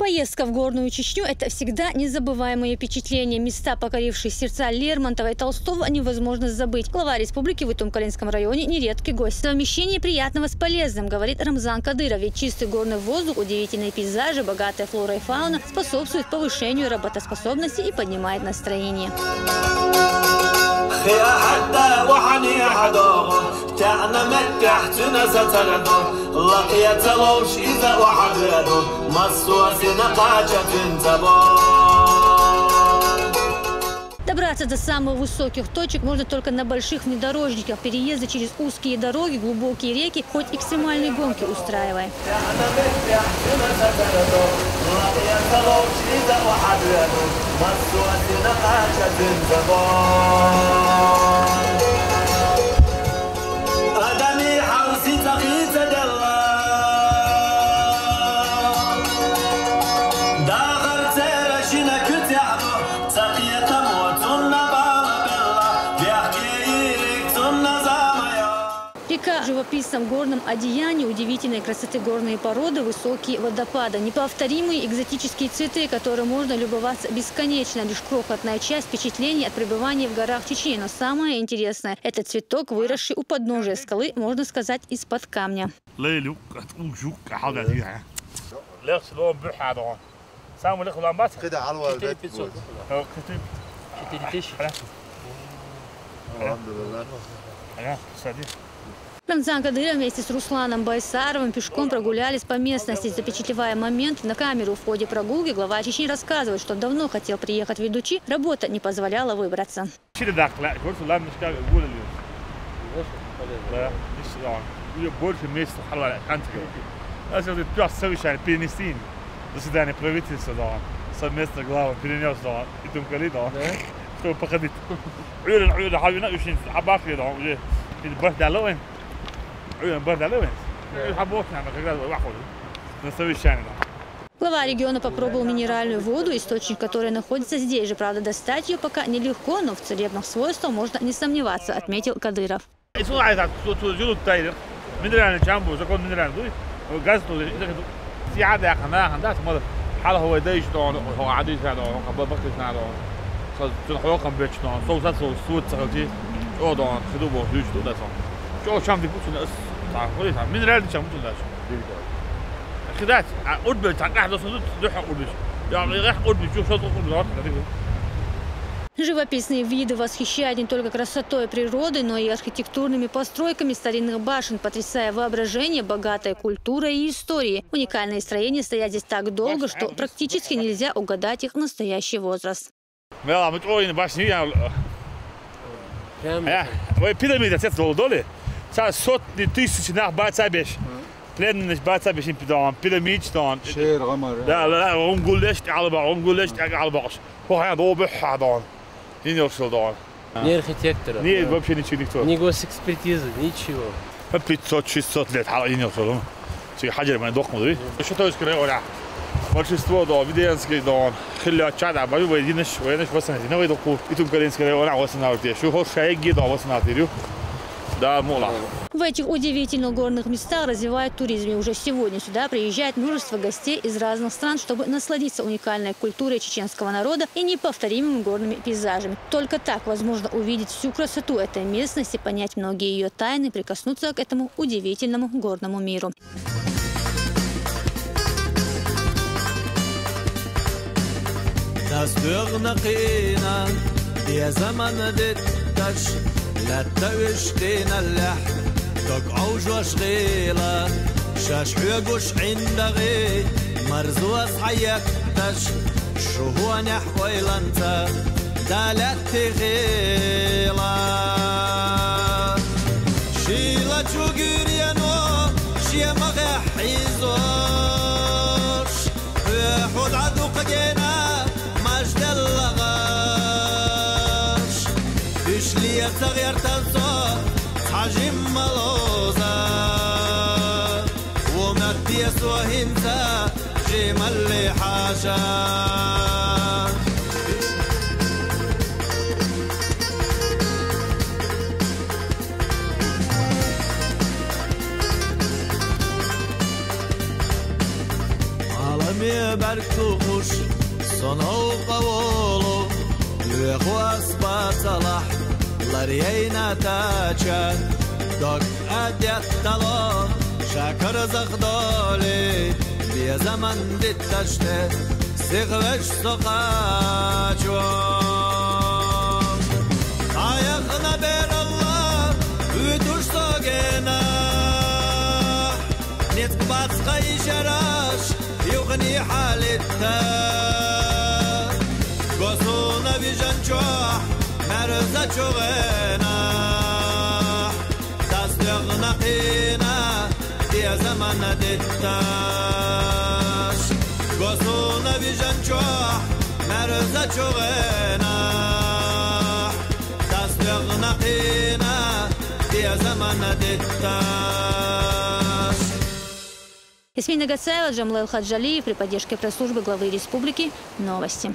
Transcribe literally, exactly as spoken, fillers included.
Поездка в горную Чечню — это всегда незабываемые впечатления. Места, покорившие сердца Лермонтова и Толстого, невозможно забыть. Глава республики в Итум-Калинском районе — нередкий гость. Совмещение приятного с полезным, говорит Рамзан Кадыров, ведь чистый горный воздух, удивительные пейзажи, богатая флора и фауна способствуют повышению работоспособности и поднимает настроение. Хиа хьатта вахани хьадогу, тяна меття цуна сацарду, лакъя цалош иза вахадуяду, массуа сина кача цунцабо. Добраться до самых высоких точек можно только на больших внедорожниках. Переезды через узкие дороги, глубокие реки, хоть экстремальные гонки устраивай. Река в живописном горном одеянии, удивительной красоты горные породы, высокие водопады, неповторимые экзотические цветы, которые можно любоваться бесконечно. Лишь крохотная часть впечатлений от пребывания в горах Чечни. Но самое интересное — это цветок, выросший у подножия скалы, можно сказать, из-под камня. Лейлюк, ушук, хьалдатига. Лехс ло бухадо. Самый лех ламбат. Кида хьалвал четыре пятьсот. Четыре тысячи. Алхамдулиллах. Рамзан Кадыров вместе с Русланом Байсаровым пешком прогулялись по местности, запечатлевая момент на камеру. В ходе прогулки глава Чечни рассказывает, что давно хотел приехать в Ведучи, работа не позволяла выбраться. Чили дакла, горсу ламнишка гулали. Больше месяца халвала канцелярия. Нас это пёс совещание перенести. Заседание правительства, да. Совместно глава перенёс, да. И там кали, да. Чтобы походить. Уйрен, уйрен, хавина, очень абахли, да. Уже. Или баш далоин. Уйрен, баш далоин. Хабот, наверное, как раз вахули. На совещание, да. Глава региона попробовал минеральную воду, источник которой находится здесь же. Правда, достать её пока нелегко, но в целебных свойствах можно не сомневаться, отметил Кадыров. Ису айзат, су, су, зюлут тайдыр. Минеральный чамбу, закон минеральный дуй. Газ ту, сиада хана, ханда, смол. Хала хавай дайш дон, хо ади са дон, хо бабак са дон. Со, цун хо кам беч дон, со, со, со, суд сахалти. О дон, хиду бо, хюч ду да со. Чо чам ди пуцун ас. Та, хо та, минеральный чам пуцун да. Хидат, а, урбел, та, да, со, со, ду, ха, урбел. Я, я, урбел, чо, со, со, урбел, та, ди. Живописные виды восхищают не только красотой природы, но и архитектурными постройками старинных башен, потрясая воображение, богатой культурой и историей. Уникальные строения стоят здесь так долго, что практически нельзя угадать их настоящий возраст. Мела, мы ой, башни, я. Прям. Э, ой, пирамида, цец дол-, доли. Са сотни тысяч нах баца беш. Пленныш баца беш им пидон, пирамид тон. Шер гамар. Да, да, да, он гулеш, алба, он гулеш, алба. Хо, хая, до бе, ха, дон. Ин ёршил дон. Ни архитектора, ни, да, вообще ничего никто. Ни госэкспертизы, ничего. По пятьсот-шестьсот лет, хала, ин ёршил. Чи хаджер мэн дохму, да? Что то искры, оля. Большинство, да, Веденский, да, хилля чада, баю, военныш, военныш восстановить, ну, выйду ку, Итум-Калинский район, а, восстановить. Шу хор шайги, да, восстановить. Да, мула. В этих удивительных горных местах развивают туризм, и уже сегодня сюда приезжает множество гостей из разных стран, чтобы насладиться уникальной культурой чеченского народа и неповторимыми горными пейзажами. Только так возможно увидеть всю красоту этой местности, понять многие её тайны, прикоснуться к этому удивительному горному миру. Дастуьгъна къина, дезаман детташ, латта уьштина лехь, дог Ӏовжош гӀела, шаш хьоьгуш ӀиндагӀи, марзо схьаякташ, шу хьонехь ойланца, далетти хила. Шийла чугуьрено, шен магӀехь хьийзош, хьоьхьуд Ӏа дукха гена, мажделлагӀаш. Уьш леца гӀертан со, цхьа жимма лоза. Ву меттесо хӀинца, жималли хьаша. Ӏалам Бер тухуш, сонал къаволу, юхуас бацалахь, ларъяйна тача, дог адеттало, шакар захдоли, бе заман дитташте, сихвеш сокачо. Аяхна бералла, уьтуш согена, нецк бацка ишараш, юхни хьалитта. Госуна вижанчо, мерза чугена, дастегна кина, бе замана дитташ. Госуна вижанчо, мерза чугена, дастегна кина, бе замана дитташ. Эсмина Гацаева, Джамлел Хаджалиев, при поддержке пресс-службы главы республики. Новости.